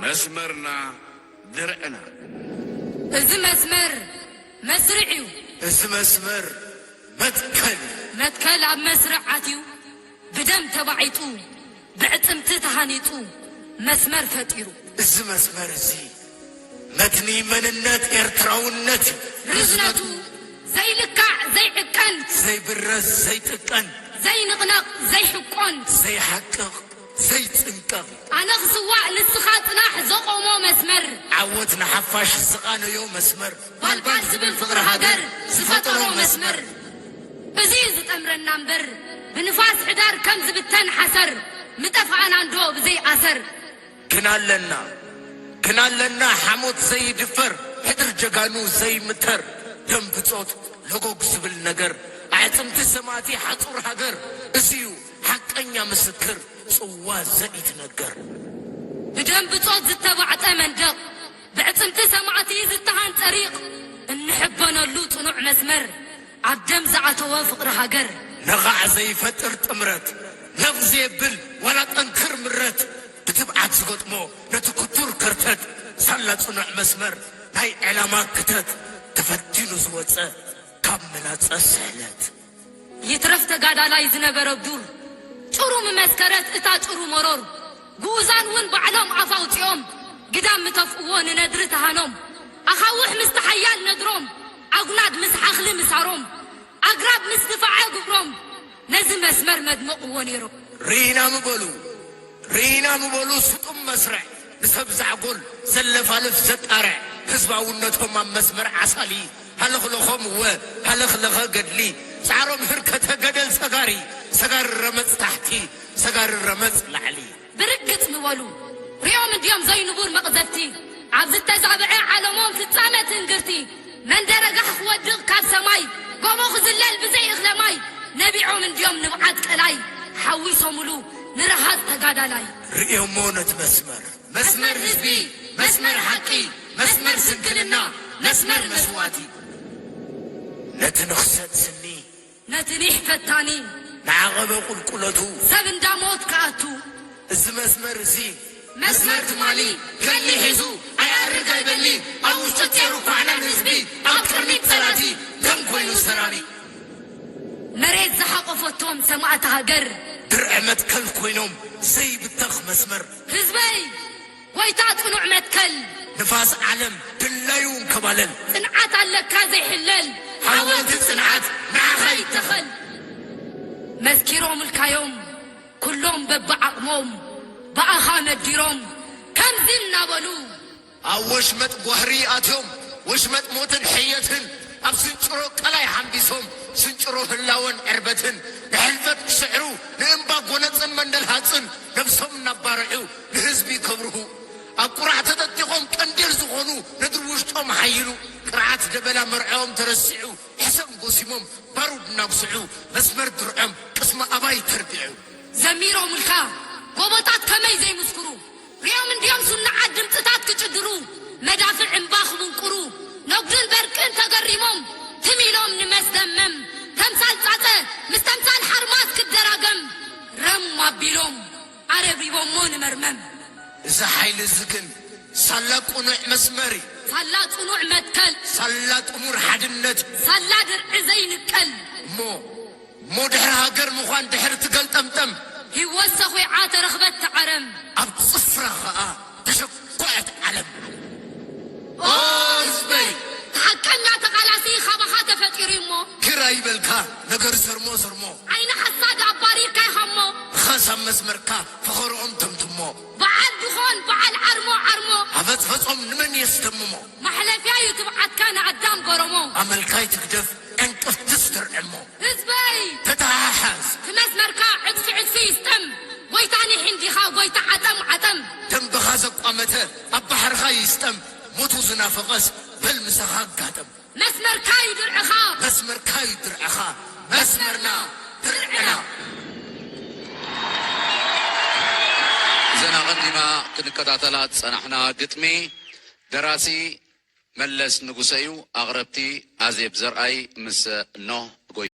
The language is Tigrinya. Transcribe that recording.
መስመርና ድርዕና። እዚ መስመር መስርዕ እዩ። እዚ መስመር መትከል እዩ። መትከል ኣብ መስርዕ ኣትዩ ብደም ተባዒጡ ብዕጽምቲ ተሃኒጹ መስመር ፈጢሩ። እዚ መስመር እዚ መትኒ መንነት ኤርትራውነት እዩ። ርዝነቱ ዘይልካዕ ዘይዕቀን ዘይብረዝ ዘይጥቀን ዘይንቕነቕ ዘይሕቆን ዘይሓቅቕ ዘይጽንቀቕ ኣነ ክስዋእ ንስኻ ጽናሕ ዘቖሞ መስመር። ዓወት ንሓፋሽ ዝቓነዮ መስመር። ባልባል ዝብል ፍቕሪ ሃገር ዝፈጠሮ መስመር። እዚ እዩ ዝጠምረና እምበር ብንፋስ ሕዳር ከም ዝብተን ሓሰር ምጠፍኣና እንዶ ብዘይ ኣሰር። ግን ኣለና ግን ኣለና ሓሞት ዘይድፈር ሕድር ጀጋኑ ዘይምተር ደም ብጾት ለጎግ ዝብል ነገር ኣዕጽምቲ ሰማእቲ ሓጹር ሃገር እዚዩ ሓቀኛ ምስክር ጽዋ ዘኢትነገር። ብደም ብጾት ዝተባዕጠ መንደቕ ብዕጽምቲ ሰማእቲ ዝተሃንጸ ሪቕ እንሕበነሉ ጽኑዕ መስመር ኣብ ደም ዝኣተወ ፍቕሪ ሃገር። ነቓዕ ዘይፈጥር ጥምረት ነቕ ዘየብል ዋላ ጠንክር ምረት ብትብዓት ዝገጥሞ ነቲ ክቱር ከርተት ሳላ ጽኑዕ መስመር ናይ ዕላማ ክተት ተፈቲኑ ዝወጸ ካብ መላጸ ስሕለት። ይትረፍ ተጋዳላይ ዝነበረ ዱር ጭሩ ምመስከረት እታ ጭሩ መሮር ግኡዛን እውን ባዕሎም ኣፍ ኣውፂኦም ግዳም ምተፍእዎ ንነድሪ ተሃኖም ኣኻውሕ ምስቲ ሓያል ነድሮም ኣጉናድ ምስ ሓኽሊ ምሳሮም ኣግራብ ምስ ድፋዐ ግብሮም ነዚ መስመር መድመቕዎ ነይሮም። ርኢና ምበሉ ርኢና ምበሉ ስጡም መስርዕ ንሰብ ዛዕጎል ዘለፋልፍ ዘጣርዕ ህዝባውነቶም ኣብ መስመር ዓሳሊ ሃለኽለኾም እወ ሃለኽለኸ ገድሊ ጻዕሮም ህርከተ ገደል ሰጋሪ ሰጋሪ ረመጽ ታሕቲ ሰጋሪ ረመጽ ላዕሊ። ብርግጽ ምበሉ ሪኦም እንድዮም ዘይንቡር መቕዘፍቲ ኣብ ዝተዛብዐ ዓለሞም ፍጻመ ትንግርቲ መንደር ኣጋሕ ክወድቕ ካብ ሰማይ ጎቦ ክዝለል ብዘይ እኽለ ማይ ነቢዖም እንድዮም ንብዓት ቀላይ ሓዊሶምሉ ንረሃጽ ተጋዳላይ። ርእዮሞ ነቲ መስመር መስመር ህዝቢ መስመር ሓቂ መስመር ስንክልና መስመር መስዋእቲ ነቲ ንኽሰት ስኒ ነቲ ኒሕ ፈታኒ ንዓቐበ ቁልቁለቱ ሰብ እንዳ ሞት ክኣቱ እዚ መስመር እዚ መስመር ትማሊ ገሊ ሒዙ ኣይኣርግ ኣይበሊ ኣብ ውሽጢ ጸሩ ኳዕናን ህዝቢ ኣብ ቅድሚት ጸላቲ ደም ኮይኑ ሰራቢ መሬት ዝሓቆፈቶም ሰማእቲ ሃገር ድርዒ መትከል ኮይኖም ዘይብተኽ መስመር ህዝበይ ጎይታ ጽኑዕ መትከል ንፋስ ዓለም ድላዩ እንከባለል ጽንዓት ኣለካ ዘይሕለል ሓወልቲ ጽንዓት ንዓኻ ይተኸል መስኪሮምልካዮም ኩሎም በብዓቕሞም ብኣኻ ነዲሮም ከምዚ እናበሉ ኣብ ወሽመጥ ጓህሪ ኣትዮም ወሽመጥ ሞትን ሕየትን ኣብ ስንጭሮ ቀላይ ሓምቢሶም ስንጭሮ ህላወን ዕርበትን ንሕልፈት ክስዕሩ ንእምባ ጎነጽን መንደል ሃጽን ነብሶም እናባርዑ ንህዝቢ ከብርሁ ኣብ ቁራዕ ተጠጢቖም ቀንዴል ዝኾኑ ነድሪ ውሽጦም ሓይሉ ቅርዓት ደበላ መርዕኦም ተረሲዑ ሕሰም ጎሲሞም ባሩድ እናጉስዑ መስመር ድርዖም ቅስሚ ኣባይ ተርቢዑ ዘሚሮምልካ ጎቦታት ከመይ ዘይምስክሩ ሪኦም እንድዮም ሱናዓት ድምፅታት ክጭድሩ መዳፍዕ እምባ ክምንቁሩ ነጉድን በርቅን ተገሪሞም ትም ኢሎም ንመስደመም ተምሳል ፃፀ ምስ ተምሳል ሓርማዝ ክደራገም ረም ኣቢሎም ኣረብሪቦሞ ንመርመም። እዚ ሓይሊ እዚ ግን ሳላ ቅኑዕ መስመር እዩ። ሳላ ጽኑዕ መትከል። ሳላ ጥሙር ሓድነት። ሳላ ድርዒ ዘይንቀል። እሞ እሞ ድሕሪ ሃገር ምዃን ድሕሪ ትገልጠምጠም። ህይወት ሰኹዓ ተረኽበት ተዓረም። ኣብ ጽፍራ ኸኣ ተሸኮዐት ዓለም። ኦ ህዝበይ! ሓቀኛ ተቓላሲ ኻባኻ ተፈጢሩ እሞ። ግር ኣይበልካ ነገር ዘርሞ ዘርሞ። ዓይኒ ሓሳድ ኣባሪርካ ኢኻ እሞ። ኻሳብ መስመርካ ፈኸርኦም ተምትሞ። በዓል ድኾን በዓል ዓርሞ ዓርሞ። ኣፈጽፈጾም ንመን የስተምሞ። ማሕለፍያ እዩ ትብዓትካ ንኣዳም ገረሞ። ኣመልካይ ትግደፍ ዕንቅፍትስ ትርዕሞ። ህዝበይ ተተሓሓዝ። ትመስመርካ ዕጽፊ ዕጽፊ ይስጠም። ጎይታ ኒሕ እንዲኻ ጎይታ ዓጠም ዓጠም። ደንበኻ ዘቋመተ ኣብ ባሕርኻ ይስጠም። ሞቱ ዝናፈቐስ በል ምሳኻ ኣጋጠም። መስመርካ እዩ ድርዕኻ። መስመርካ እዩ ድርዕኻ። መስመርና ድርዕና። እዘን ኣቐዲምና ክንከታተላ ዝጸናሕና ግጥሚ ደራሲ መለስ ንጉሰ እዩ። ኣቕረብቲ ኣዜብ ዘርኣይ ምስ ኖህ